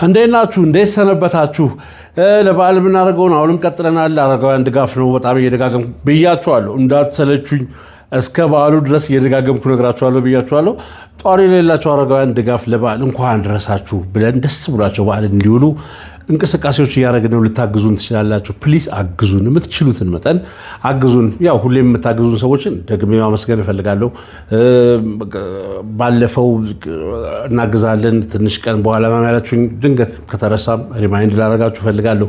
እንዴት ናችሁ? እንዴት ሰነበታችሁ? ለበዓል የምናደርገውን አሁንም ቀጥለናል። አረጋውያን ድጋፍ ነው። በጣም እየደጋገምኩ ብያችኋለሁ፣ እንዳትሰለቹኝ እስከ በዓሉ ድረስ እየደጋገምኩ ነግራችኋለሁ ብያችኋለሁ። ጧሪ የሌላቸው አረጋውያን ድጋፍ ለበዓል እንኳን ደረሳችሁ ብለን ደስ ብሏቸው በዓል እንዲውሉ እንቅስቃሴዎች እያደረግን ነው። ልታግዙን ትችላላችሁ። Please አግዙን፣ የምትችሉትን መጠን አግዙን። ያው ሁሌም የምታግዙን ሰዎችን ደግሜ ማመስገን እፈልጋለሁ። ባለፈው እናግዛለን ትንሽ ቀን በኋላ ያላችሁኝ ድንገት ከተረሳም remind ላደርጋችሁ እፈልጋለሁ።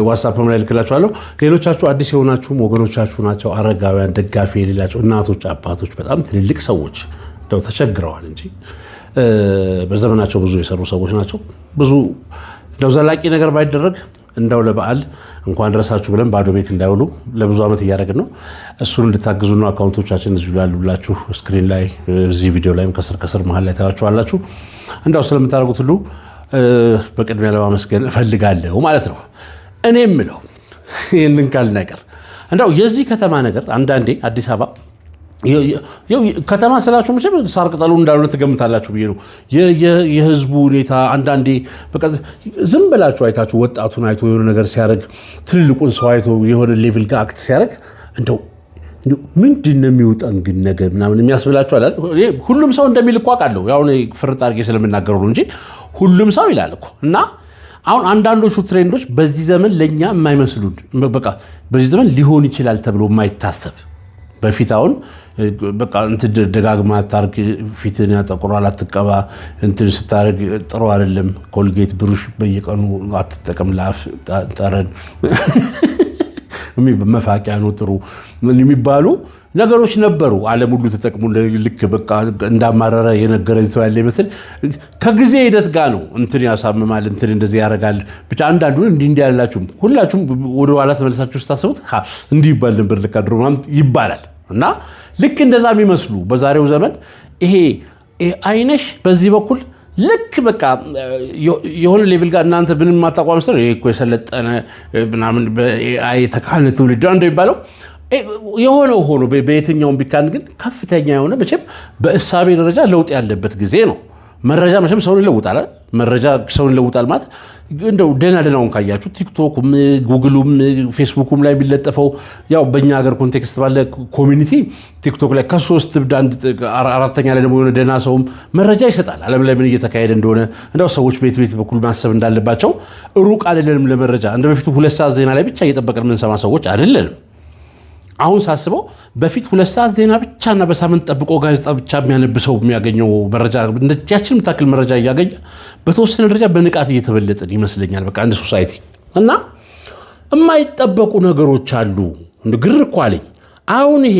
WhatsApp ላይ ልክላችኋለሁ። ሌሎቻችሁ አዲስ የሆናችሁም ወገኖቻችሁ ናቸው። አረጋውያን ደጋፊ የሌላቸው እናቶች፣ አባቶች፣ በጣም ትልልቅ ሰዎች እንደው ተቸግረዋል እንጂ በዘመናቸው ብዙ የሰሩ ሰዎች ናቸው። ብዙ እንደው ዘላቂ ነገር ባይደረግ እንደው ለበዓል እንኳን ደረሳችሁ ብለን ባዶ ቤት እንዳይውሉ ለብዙ ዓመት እያደረግን ነው። እሱን እንድታግዙ ነው። account ኦቻችን እዚሁ ላሉላችሁ screen ላይ እዚህ ቪዲዮ ላይም ከስር ከስር መሀል ላይ ታያችኋላችሁ። እንደው ስለምታደርጉት ሁሉ በቅድሚያ ለማመስገን እፈልጋለሁ ማለት ነው። እኔ የምለው ይህንን ካልን አይቀር እንደው የዚህ ከተማ ነገር አንዳንዴ አዲስ አበባ ከተማ ስላችሁ መቼም ሳር ቅጠሉ እንዳልሆነ ትገምታላችሁ ብዬ ነው። የህዝቡ ሁኔታ አንዳንዴ በቃ ዝም ብላችሁ አይታችሁ ወጣቱን አይቶ የሆነ ነገር ሲያደርግ፣ ትልልቁን ሰው አይቶ የሆነ level ጋር act ሲያደርግ እንደው ምንድን ነው የሚውጠን ግን ነገር ምናምን የሚያስብላችሁ አለ። ሁሉም ሰው እንደሚል እኮ አውቃለሁ። ያው እኔ ፍርጥ አድርጌ ስለምናገረው ነው እንጂ ሁሉም ሰው ይላል እኮ። እና አሁን አንዳንዶቹ trend ኦች በዚህ ዘመን ለእኛ የማይመስሉን፣ በቃ በዚህ ዘመን ሊሆን ይችላል ተብሎ የማይታሰብ፣ በፊት አሁን በቃ እንትን ደጋግማ አታርግ፣ ፊትን ያጠቁራል፣ አትቀባ፣ እንትን ስታደርግ ጥሩ አይደለም፣ ኮልጌት ብሩሽ በየቀኑ አትጠቀም፣ ለአፍ ጠረን መፋቂያ ነው ጥሩ የሚባሉ ነገሮች ነበሩ። ዓለም ሁሉ ተጠቅሞ ልክ በቃ እንዳማረረ የነገረኝ ሰው ያለ ይመስል ከጊዜ ሂደት ጋር ነው። እንትን ያሳምማል፣ እንትን እንደዚህ ያደርጋል። ብቻ አንዳንዱ እንዲህ እንዲህ ያላችሁም ሁላችሁም ወደኋላ ተመልሳችሁ ስታስቡት እንዲህ ይባል ነበር ልክ ድሮ ምናምን ይባላል። እና ልክ እንደዛ የሚመስሉ በዛሬው ዘመን ይሄ አይነሽ በዚህ በኩል ልክ በቃ የሆነ level ጋር እናንተ ምንም ማታቋም ስለ ይሄ እኮ የሰለጠነ ምናምን በ AI የተካነ ትውልድ እንደሚባለው የሆነው ሆኖ በየትኛውም ቢካን ግን ከፍተኛ የሆነ መቼም በእሳቤ ደረጃ ለውጥ ያለበት ጊዜ ነው። መረጃ መቼም ሰውን ይለውጣል። መረጃ ሰውን ይለውጣል ማለት እንደው ደህና ደህናውን ካያችሁ ቲክቶኩም፣ ጉግሉም፣ ፌስቡኩም ላይ የሚለጠፈው ያው በእኛ ሀገር context ባለ community ቲክቶክ ላይ ከሶስት እብድ አንድ አራተኛ ላይ ደግሞ የሆነ ደህና ሰውም መረጃ ይሰጣል። ዓለም ላይ ምን እየተካሄደ እንደሆነ እንደው ሰዎች ቤት ቤት በኩል ማሰብ እንዳለባቸው ሩቅ አይደለንም ለመረጃ። እንደ በፊቱ 2 ሰዓት ዜና ላይ ብቻ እየጠበቅን የምንሰማ ሰዎች አይደለንም። አሁን ሳስበው በፊት 2 ሰዓት ዜና ብቻና በሳምንት ጠብቆ ጋዜጣ ብቻ የሚያነብ ሰው የሚያገኘው መረጃ ያችን የምታክል መረጃ እያገኘ በተወሰነ ደረጃ በንቃት እየተበለጥን ይመስለኛል። በቃ እንደ society እና የማይጠበቁ ነገሮች አሉ። ግር እኮ አለኝ። አሁን ይሄ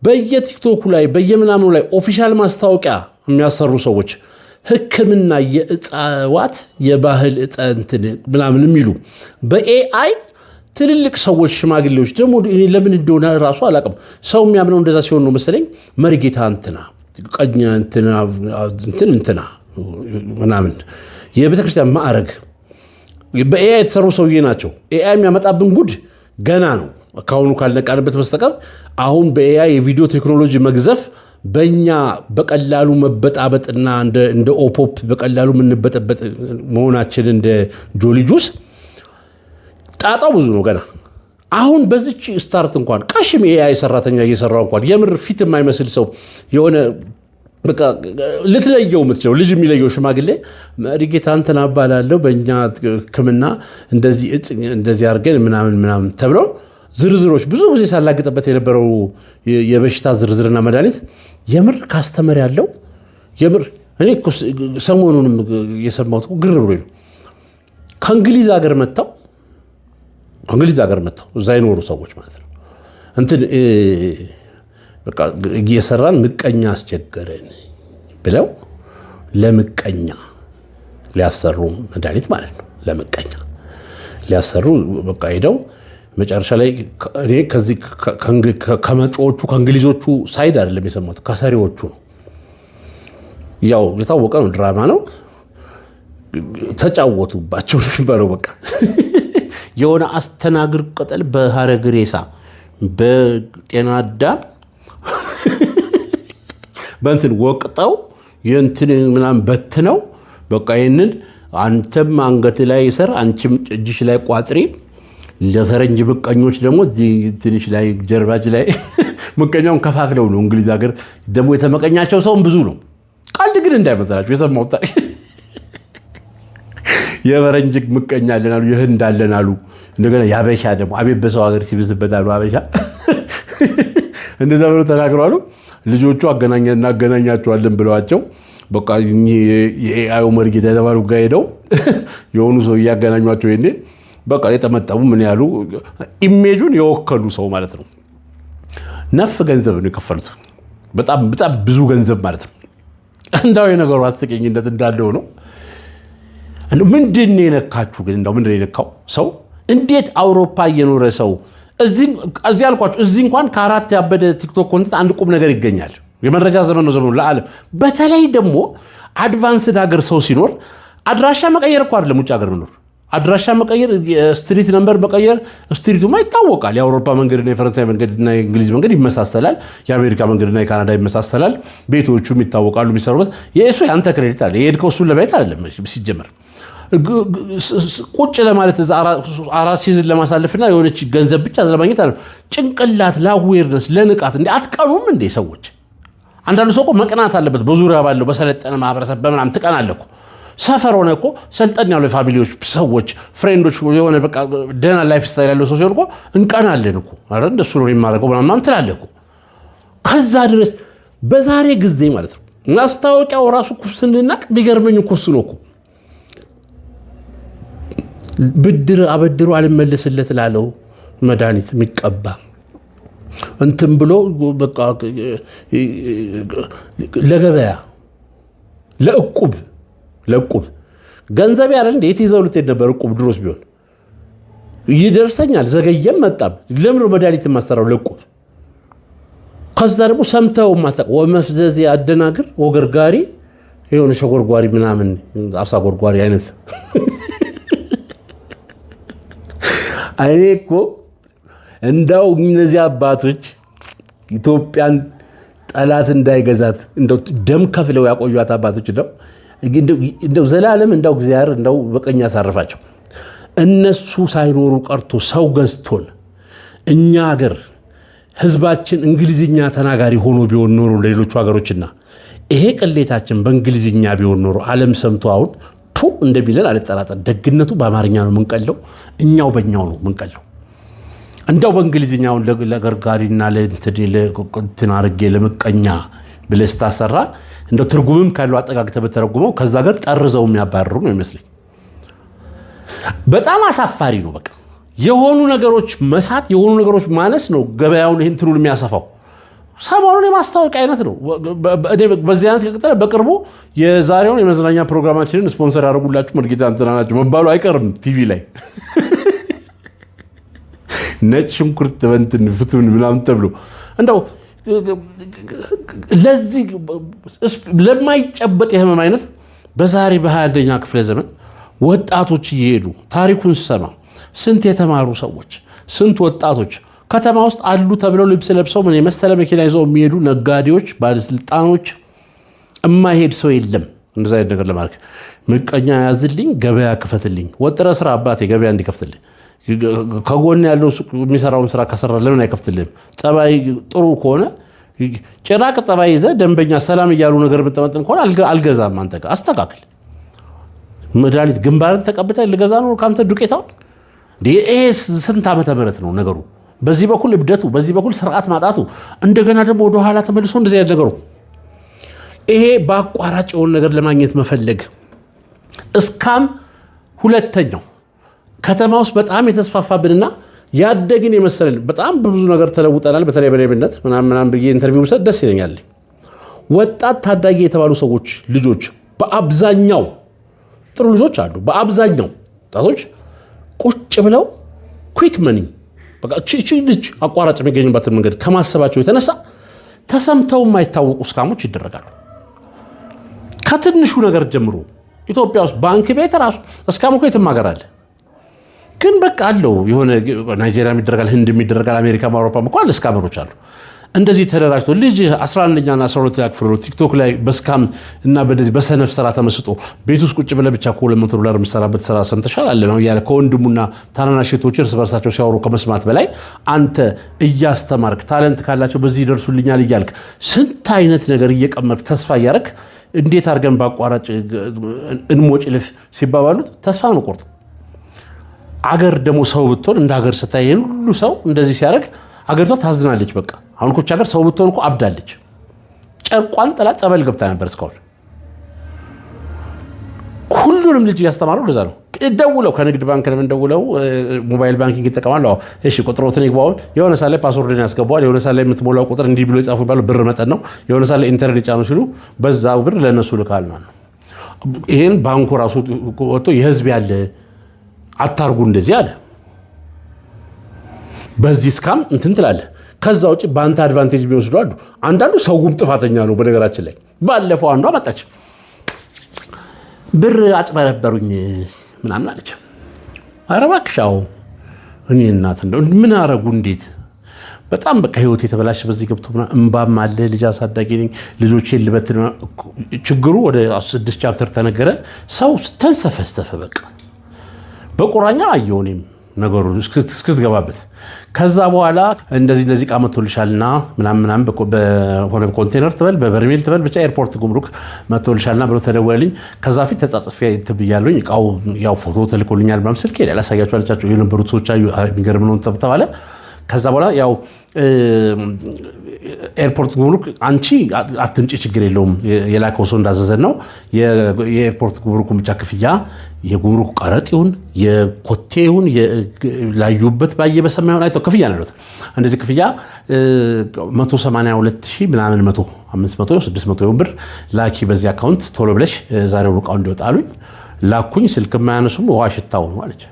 በየቲክቶኩ ላይ በየምናምኑ ላይ official ማስታወቂያ የሚያሰሩ ሰዎች ሕክምና የእጽዋት የባህል እፀ እንትን ምናምን የሚሉ በ AI ትልልቅ ሰዎች ሽማግሌዎች ደግሞ እኔ ለምን እንደሆነ ራሱ አላውቅም። ሰው የሚያምነው እንደዛ ሲሆን ነው መሰለኝ። መሪጌታ እንትና ቀኝ እንትና እንትን እንትና ምናምን የቤተክርስቲያን ማዕረግ በ AI የተሰሩ ሰውዬ ናቸው። AI የሚያመጣብን ጉድ ገና ነው ከአሁኑ ካልነቃንበት በስተቀር። አሁን በ AI የቪዲዮ ቴክኖሎጂ መግዘፍ በእኛ በቀላሉ መበጣበጥና እንደ ኦፖፕ በቀላሉ የምንበጠበጥ መሆናችን እንደ ጆሊ ጁስ ጣጣው ብዙ ነው ገና። አሁን በዚች start እንኳን ቀሽም የ AI ሰራተኛ እየሰራው እንኳን የምር ፊት የማይመስል ሰው የሆነ በቃ ልትለየው የምትችለው ልጅ የሚለየው ሽማግሌ መሪጌታ እንትና እባላለሁ በእኛ ሕክምና እንደዚህ እጽ እንደዚህ አድርገን ምናምን ምናምን ተብለው ዝርዝሮች ብዙ ጊዜ ሳላግጥበት የነበረው የበሽታ ዝርዝርና መድኃኒት የምር customer ያለው የምር እኔ እኮ ሰሞኑንም የሰማሁት እኮ ግር ብሎኝ ነው። ከእንግሊዝ ሀገር መጥተው እዛ የኖሩ ሰዎች ማለት ነው እንትን በቃ እየሰራን ምቀኛ አስቸገረን ብለው ለምቀኛ ሊያሰሩ መድኃኒት ማለት ነው። ለምቀኛ ሊያሰሩ በቃ ሄደው መጨረሻ ላይ እኔ ከዚህ ከመጪዎቹ ከእንግሊዞቹ side አይደለም የሰማሁት፣ ከሰሪዎቹ ነው። ያው የታወቀ ነው፣ ድራማ ነው። ተጫወቱባቸው የሚባለው በቃ የሆነ አስተናግር ቅጠል በሀረግ ሬሳ በጤና አዳም በእንትን ወቅጠው የእንትን ምናምን በትነው በቃ ይህንን አንተም አንገት ላይ ሰር፣ አንቺም እጅሽ ላይ ቋጥሪ። ለፈረንጅ ምቀኞች ደግሞ እዚህ ትንሽ ላይ ጀርባች ላይ ምቀኛውን ከፋፍለው ነው። እንግሊዝ ሀገር ደግሞ የተመቀኛቸው ሰውም ብዙ ነው። ቀልድ ግን እንዳይመስላችሁ የሰማሁት ታሪክ፣ የፈረንጅ ምቀኛ አለን አሉ፣ የህንድ አለን አሉ። እንደገና የአበሻ ደግሞ አቤት በሰው ሀገር ሲብስበት አሉ አበሻ፣ እንደዛ ብለው ተናግረዋሉ። ልጆቹ እናገናኛቸዋለን ብለዋቸው በቃ የ AI ዩ መሪጌታ የተባሉ ጋር ሄደው የሆኑ ሰው እያገናኟቸው ይኔ በቃ የጠመጠሙ ምን ያሉ image ኡን የወከሉ ሰው ማለት ነው። ነፍ ገንዘብ ነው የከፈሉት። በጣም በጣም ብዙ ገንዘብ ማለት ነው። እንዳው የነገሩ አስቂኝነት እንዳለው ነው። ምንድን ነው የነካችሁ ግን? እንደው ምንድን ነው የነካው ሰው? እንዴት አውሮፓ እየኖረ ሰው እዚህ አልኳችሁ፣ እዚህ እንኳን ከአራት ያበደ ቲክቶክ content አንድ ቁም ነገር ይገኛል። የመረጃ ዘመን ነው ዘመኑ ለዓለም። በተለይ ደግሞ advanced ሀገር ሰው ሲኖር አድራሻ መቀየር እኮ አይደለም ውጭ ሀገር መኖር፣ አድራሻ መቀየር፣ street number መቀየር፣ street ኡማ ይታወቃል። የአውሮፓ መንገድና የፈረንሳይ መንገድና የእንግሊዝ መንገድ ይመሳሰላል። የአሜሪካ መንገድና የካናዳ ይመሳሰላል። ቤቶቹም ይታወቃሉ የሚሰሩበት። የእሱ የአንተ credit አለ። የሄድከው እሱን ለማየት አይደለም ሲጀመር፣ ቁጭ ለማለት እዛ አራት season ለማሳለፍና የሆነች ገንዘብ ብቻ ለማግኘት አለ። ጭንቅላት ለ awareness ለንቃት እንዴ አትቀኑም እንዴ ሰዎች? አንዳንዱ ሰው እኮ መቅናት አለበት። በዙሪያ ባለው በሰለጠነ ማህበረሰብ በምናምን ትቀናለህ እኮ። ሰፈር ሆነ እኮ ሰልጠን ያሉ የ family ዎች ሰዎች፣ friend ኦች የሆነ በቃ ደህና lifestyle ያለው ሰው ሲሆን እኮ እንቀናለን እኮ። ኧረ እንደሱ ነው የማደርገው ምናምን ትላለህ እኮ። ከዛ ድረስ በዛሬ ጊዜ ማለት ነው ማስታወቂያው ራሱ እኮ ስንናቅ ቢገርመኝ እኮ እሱ ነው እኮ። ብድር አበድሮ አልመለስለት ላለው መድኃኒት የሚቀባ እንትን ብሎ በቃ ለገበያ ለእቁብ ገንዘብ ያለ እንደ የት ይዘው ልትሄድ ነበር? እቁብ ድሮስ ቢሆን ይደርሰኛል፣ ዘገየም መጣም። ለምን መድኃኒት የማሰራው ለእቁብ? ከዛ ደግሞ ሰምተው ማታውቅ ወመፍዘዝ አደናግር ወገርጋሪ የሆነ ሸጎርጓሪ ምናምን አሳ ጎርጓሪ አይነት። እኔ እኮ እንዳው እነዚህ አባቶች ኢትዮጵያን ጠላት እንዳይገዛት እንደው ደም ከፍለው ያቆዩት አባቶች እንደው ዘላለም እንደው እግዚአብሔር እንደው በቀኝ ያሳርፋቸው። እነሱ ሳይኖሩ ቀርቶ ሰው ገዝቶን እኛ ሀገር ህዝባችን እንግሊዝኛ ተናጋሪ ሆኖ ቢሆን ኖሮ ለሌሎቹ ሀገሮችና ይሄ ቅሌታችን በእንግሊዝኛ ቢሆን ኖሮ ዓለም ሰምቶ አሁን ፑ እንደሚለን አልጠራጠር። ደግነቱ በአማርኛ ነው የምንቀለው፣ እኛው በእኛው ነው የምንቀለው። እንደው በእንግሊዝኛውን ለገርጋሪና ለእንትን አድርጌ ለምቀኛ ብለህ ስታሰራ እንደው ትርጉምም ካለው አጠጋግተህ በተረጉመው ከዛ ጋር ጠርዘው የሚያባርሩ ነው ይመስለኝ። በጣም አሳፋሪ ነው። በቃ የሆኑ ነገሮች መሳት የሆኑ ነገሮች ማነስ ነው ገበያውን ይህን እንትኑን የሚያሰፋው። ሰሞኑን የማስታወቂያ አይነት ነው። በዚህ አይነት ከቀጠለ በቅርቡ የዛሬውን የመዝናኛ ፕሮግራማችንን ስፖንሰር ያደርጉላችሁ መርጌታ እንትና ናቸው መባሉ አይቀርም። ቲቪ ላይ ነጭ ሽንኩርት በእንትን ፍቱን ምናምን ተብሎ እንደው ለዚህ ለማይጨበጥ የህመም አይነት በዛሬ በ21ኛ ክፍለ ዘመን ወጣቶች እየሄዱ ታሪኩን ስሰማ ስንት የተማሩ ሰዎች ስንት ወጣቶች ከተማ ውስጥ አሉ ተብለው ልብስ ለብሰው ምን የመሰለ መኪና ይዘው የሚሄዱ ነጋዴዎች፣ ባለስልጣኖች፣ የማይሄድ ሰው የለም። እንደዛ አይነት ነገር ለማድረግ ምቀኛ ያዝልኝ፣ ገበያ ክፈትልኝ፣ ወጥረ ስራ አባቴ ገበያ እንዲከፍትልኝ ከጎን ያለው የሚሰራውን ስራ ከሰራ ለምን አይከፍትልህም? ጸባይ ጥሩ ከሆነ ጭራቅ ጸባይ ይዘህ ደንበኛ ሰላም እያሉ ነገር የምጠመጥም ከሆነ አልገዛም። አንተ ጋር አስተካክል። መድኃኒት ግንባርን ተቀብተህ ልገዛ ነው ከአንተ ዱቄታውን። ይሄ ስንት ዓመተ ምህረት ነው ነገሩ? በዚህ በኩል እብደቱ፣ በዚህ በኩል ስርዓት ማጣቱ፣ እንደገና ደግሞ ወደኋላ ተመልሶ እንደዚህ አይነት ነገሩ፣ ይሄ በአቋራጭ የሆነ ነገር ለማግኘት መፈለግ scam። ሁለተኛው ከተማ ውስጥ በጣም የተስፋፋብንና ያደግን የመሰለን በጣም በብዙ ነገር ተለውጠናል። በተለይ በሌብነት ምናምን ምናምን ብዬ interview ብሰጥ ደስ ይለኛል። ወጣት ታዳጊ የተባሉ ሰዎች ልጆች በአብዛኛው ጥሩ ልጆች አሉ። በአብዛኛው ወጣቶች ቁጭ ብለው quick money በቃ እቺ ልጅ አቋራጭ የሚገኝባትን መንገድ ከማሰባቸው የተነሳ ተሰምተው የማይታወቁ scam ኦች ይደረጋሉ። ከትንሹ ነገር ጀምሮ ኢትዮጵያ ውስጥ ባንክ ቤት ራሱ scam እኮ የትም ሀገር አለ። ግን በቃ አለው የሆነ ናይጄሪያም ይደረጋል፣ ህንድም ይደረጋል፣ አሜሪካም አውሮፓም እኮ አለ፣ scammer ኦች አሉ። እንደዚህ ተደራጅቶ ልጅ 11ኛና 12ኛ ክፍል ነው ቲክቶክ ላይ በ scam እና በደዚህ በሰነፍ ስራ ተመስጦ ቤት ውስጥ ቁጭ ብለህ ብቻ ከ200 ዶላር የምትሰራበት ስራ ሰምተሻል አለ ነው እያለ ከወንድሙና ታናናሽ እህቶች እርስ በርሳቸው ሲያወሩ ከመስማት በላይ፣ አንተ እያስተማርክ talent ካላቸው በዚህ ይደርሱልኛል እያልክ ስንት አይነት ነገር እየቀመርክ ተስፋ እያደረግ እንዴት አድርገን በአቋራጭ እንሞጭልፍ ሲባባሉ ተስፋ ነው ቆርጥ። አገር ደግሞ ሰው ብትሆን እንደ ሀገር ስታይ ይህን ሁሉ ሰው እንደዚህ ሲያደርግ አገሪቷ ታዝናለች። በቃ አሁን እኮ ሀገር ሰው ብትሆን እኮ አብዳለች። ጨርቋን ጥላ ጸበል ገብታ ነበር እስካሁን። ሁሉንም ልጅ እያስተማረው ለዛ ነው። ደውለው ከንግድ ባንክ ለምን ደውለው mobile banking ይጠቀማሉ። አዎ፣ እሺ ቁጥሮትን ይግባውን የሆነ ሳለ password ን ያስገባዋል። የሆነ ሳለ የምትሞላው ቁጥር እንዲህ ብሎ የጻፉ ባለው ብር መጠን ነው። የሆነ ሳለ ኢንተርኔት ጫኑ ሲሉ በዛ ብር ለእነሱ ልካል ማለት ነው። ይህን ባንኩ ራሱ ወጥቶ የህዝብ ያለ አታርጉ እንደዚህ አለ። በዚህ scam እንትን ትላለህ። ከዛ ውጭ በአንተ advantage የሚወስዱ አሉ። አንዳንዱ ሰውም ጥፋተኛ ነው። በነገራችን ላይ ባለፈው አንዷ መጣች፣ ብር አጭበረበሩኝ ምናምን አለች። ኧረ እባክሽ፣ አዎ እኔ እናት እንደው ምን አረጉ እንዴት በጣም በቃ ህይወት የተበላሸ በዚህ ገብቶ ምናምን እምባም አለ። ልጅ አሳዳጊ ነኝ፣ ልጆቼን ልበትን። ችግሩ ወደ ስድስት chapter ተነገረ። ሰው ተንሰፈሰፈ። በቃ በቁራኛ አየሁ እኔም ነገሩ እስክትገባበት። ከዛ በኋላ እንደዚህ እንደዚህ እቃ መቶልሻልና ምናምን ምናምን በሆነ ኮንቴነር ትበል በበርሜል ትበል ብቻ ኤርፖርት ጉምሩክ መቶልሻልና ብሎ ተደወለልኝ። ከዛ ፊት ተጻጽፌ እንትን ብያለሁኝ። እቃው ያው ፎቶ ተልኮልኛል ምናምን ስልክ ላሳያቸው አለቻቸው። የነበሩት ሰዎች አዩ፣ የሚገርም ነው ተባለ። ከዛ በኋላ ያው ኤርፖርት ጉምሩክ አንቺ አትምጪ ችግር የለውም የላከው ሰው እንዳዘዘን ነው። የኤርፖርት ጉምሩኩን ብቻ ክፍያ የጉምሩክ ቀረጥ ይሁን የኮቴ ይሁን ላዩበት ባየ በሰማ ይሁን አይተው ክፍያ ነው ያሉት። እንደዚህ ክፍያ 182 ሺህ ምናምን መቶ 500 600 ይሁን ብር ላኪ በዚህ account ቶሎ ብለሽ ዛሬው እቃው እንዲወጣ አሉኝ። ላኩኝ። ስልክ የማያነሱም ውሃ ሽታው ነው አለች።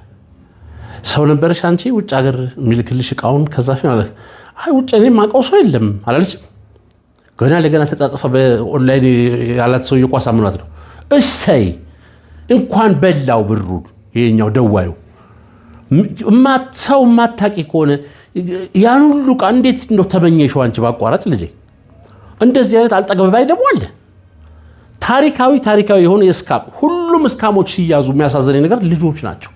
ሰው ነበረሽ አንቺ ውጭ ሀገር የሚልክልሽ እቃውን ከዛ ፊት ማለት አይ ውጭ እኔ የማውቀው ሰው የለም አላለችም። ገና ለገና ተጻጽፈ በኦንላይን ያላት ሰውዬ እኮ አሳምኗት ነው። እሰይ እንኳን በላው ብሩን ይሄኛው ደዋዩ። ሰው የማታውቂ ከሆነ ያን ሁሉ ዕቃ እንዴት እንደው ተመኘሽው አንቺ ባቋራጭ ልጄ። እንደዚህ አይነት አልጠገበባይ ደግሞ አለ። ታሪካዊ የሆነ የ scam ሁሉም scam ኦች ሲያዙ የሚያሳዝነኝ ነገር ልጆች ናቸው።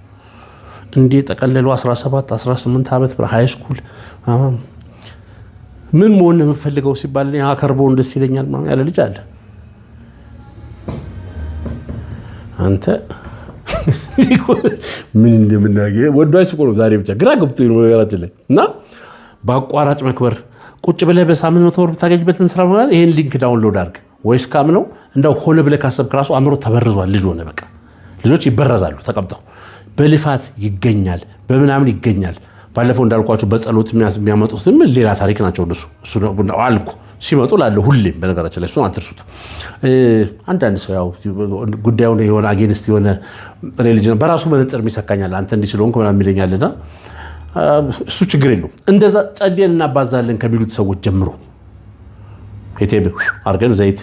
እንዲህ የጠቀለሉ 17 18 ዓመት high school ምን መሆን ነው የምፈልገው ሲባል hacker ብሆን ደስ ይለኛል ያለ ልጅ አለ። አንተ ምን እንደምናገር ወዷችሁ እኮ ነው ዛሬ ብቻ ግራ ገብቶኝ ነው ነገራችን ላይ። እና በአቋራጭ መክበር ቁጭ ብለህ በሳምንት 100 ብር ብታገኝበትን ስራ ማለት ይሄን link download አድርግ ወይ scam ነው። እንደው ሆነ ብለህ ካሰብክ ራሱ አእምሮ ተበርዟል። ልጅ ሆነ በቃ ልጆች ይበረዛሉ ተቀምጠው በልፋት ይገኛል፣ በምናምን ይገኛል። ባለፈው እንዳልኳቸው በጸሎት የሚያመጡትም ሌላ ታሪክ ናቸው እነሱ። እሱ አልኩ ሲመጡ ላለ ሁሌም በነገራችን ላይ እሱን አትርሱት። አንዳንድ ሰው ያው ጉዳዩን የሆነ against የሆነ religion በራሱ መነጽር የሚሰካኛል። አንተ እንዲህ ስለሆንክ ምናምን ይለኛልና እሱ ችግር የለውም። እንደዛ ጸልየን እናባዛለን ከሚሉት ሰዎች ጀምሮ ATM አድርገን ዘይት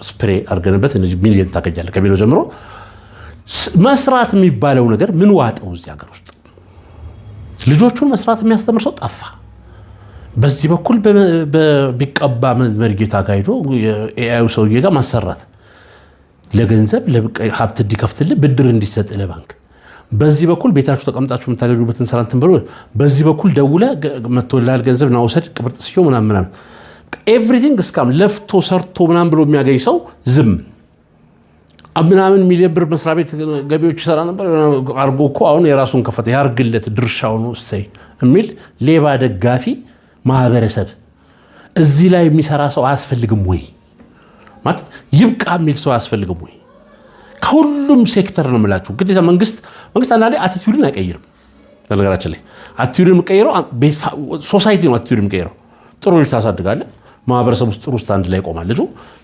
spray አድርገንበት ሚሊየን ታገኛለህ ከሚለው ጀምሮ መስራት የሚባለው ነገር ምን ዋጠው እዚህ ሀገር ውስጥ? ልጆቹን መስራት የሚያስተምር ሰው ጠፋ። በዚህ በኩል በሚቀባ መሪጌታ ጋር ሄዶ የ AI ዩ ሰውዬ ጋር ማሰራት ለገንዘብ ሀብት እንዲከፍትልህ ብድር እንዲሰጥ ለባንክ፣ በዚህ በኩል ቤታችሁ ተቀምጣችሁ የምታገኙበትን ስራ እንትን ብሎ፣ በዚህ በኩል ደውለህ መጥቶልሃል ገንዘብ ና ውሰድ ቅብርጥ ስዮ ምናምን ምናምን everything scam። ለፍቶ ሰርቶ ምናምን ብሎ የሚያገኝ ሰው ዝም ምናምን ሚሊዮን ብር መስሪያ ቤት ገቢዎች ይሰራ ነበር አርጎ እኮ አሁን የራሱን ከፈተ ያርግለት ድርሻውን እሰይ የሚል ሌባ ደጋፊ ማህበረሰብ እዚህ ላይ የሚሰራ ሰው አያስፈልግም ወይ? ማለት ይብቃ የሚል ሰው አያስፈልግም ወይ? ከሁሉም ሴክተር ነው የምላችሁ። ግዴታ መንግስት አንዳንዴ attitude ን አይቀይርም። በነገራችን ላይ attitude ን የሚቀይረው society ነው። Attitude የሚቀይረው ጥሩ ልጅ ታሳድጋለህ። ማህበረሰብ ውስጥ ጥሩ stand ላይ ይቆማል ልጁ።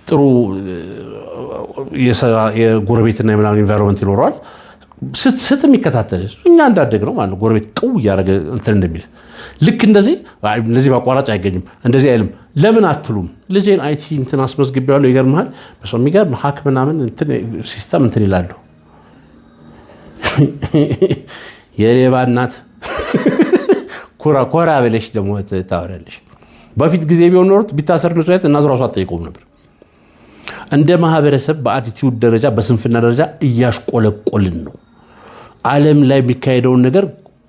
ጥሩ የጎረቤትና የምናምን environment ይኖረዋል። ስት የሚከታተል እኛ እንዳደግ ነው ማለት ነው። ጎረቤት ቅው እያደረገ እንትን እንደሚል ልክ እንደዚህ እንደዚህ በአቋራጭ አይገኝም። እንደዚህ አይልም። ለምን አትሉም? ልጄን IT እንትን አስመዝግቤዋለሁ። ይገርምሃል፣ በሰው የሚገርም hack ምናምን system እንትን ይላሉ። የሌባ እናት ኮራ ኮራ ብለሽ ደግሞ ታወራለሽ። በፊት ጊዜ ቢሆን ኖሮት ቢታሰር ንጹህ አይነት እናቱ ራሱ አትጠይቀውም ነበር። እንደ ማህበረሰብ በ attitude ደረጃ፣ በስንፍና ደረጃ እያሽቆለቆልን ነው። ዓለም ላይ የሚካሄደውን ነገር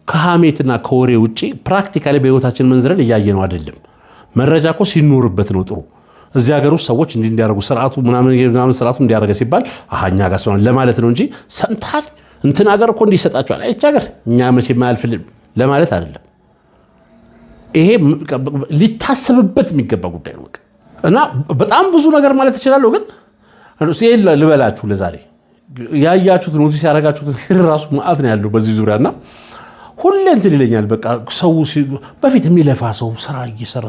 ከሀሜትና ከወሬ ውጭ practically በህይወታችን መንዝረን እያየነው አይደለም። መረጃ እኮ ሲኖርበት ነው ጥሩ። እዚህ ሀገር ውስጥ ሰዎች እንዲህ እንዲያደርጉ፣ ስርዓቱ ምናምን ምናምን፣ ስርዓቱ እንዲያደርገ ሲባል አሃ እኛ ጋር ስለሆነ ለማለት ነው እንጂ ሰምተሃል እንትን ሀገር እኮ እንዲህ ይሰጣቸዋል፣ አይች ሀገር እኛ መቼም አያልፍልን ለማለት አይደለም። ይሄ ሊታሰብበት የሚገባ ጉዳይ ነው። እና በጣም ብዙ ነገር ማለት እችላለሁ፣ ግን ይሄን ልበላችሁ ለዛሬ። ያያችሁትን፣ notice ያደረጋችሁትን ራሱ መዓት ነው ያለው በዚህ ዙሪያ። እና ሁሌ እንትን ይለኛል። በቃ ሰው በፊት የሚለፋ ሰው ስራ እየሰራ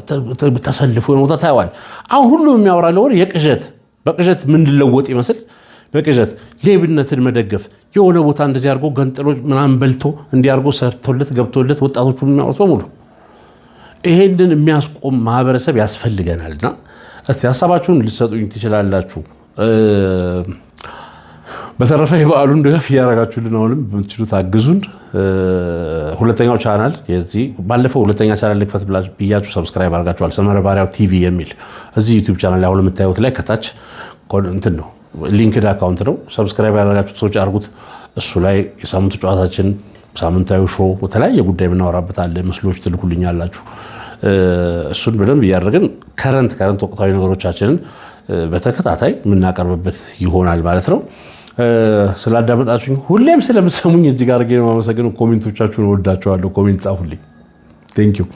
ተሰልፎ የሆነ ቦታ ታየዋል። አሁን ሁሉም የሚያወራለው ወሬ የቅዠት፣ በቅዠት ምንለወጥ ይመስል፣ በቅዠት ሌብነትን መደገፍ፣ የሆነ ቦታ እንደዚህ አድርጎ ገንጥሎ ምናምን በልቶ፣ እንዲህ አድርጎ ሰርቶለት ገብቶለት፣ ወጣቶቹ የሚያወሩት በሙሉ። ይሄንን የሚያስቆም ማህበረሰብ ያስፈልገናልና እስቲ ሀሳባችሁን ልትሰጡኝ ትችላላችሁ። በተረፈ የበዓሉን ድጋፍ እያደረጋችሁልን አሁንም በምትችሉት አግዙን። ሁለተኛው ቻናል የዚህ፣ ባለፈው ሁለተኛ ቻናል ልክፈት ብያችሁ subscribe አድርጋችኋል። ሰመረ ባሪያው ቲቪ የሚል እዚህ YouTube channel ላይ አሁን የምታዩት ላይ ከታች እንትን ነው፣ linked account ነው። Subscribe ያደረጋችሁት ሰዎች አድርጉት። እሱ ላይ የሳምንቱ ጨዋታችን፣ ሳምንታዊ show፣ በተለያየ ጉዳይ የምናወራበት አለ። ምስሎች ትልኩልኛላችሁ። እሱን በደንብ እያደረግን current ወቅታዊ ነገሮቻችንን በተከታታይ የምናቀርብበት ይሆናል ማለት ነው። ስላዳመጣችሁኝ፣ ሁሌም ስለምሰሙኝ እጅግ አድርጌ ነው የማመሰግነው። Comment ኦቻችሁን እወዳቸዋለሁ። Comment ጻፉልኝ። Thank you.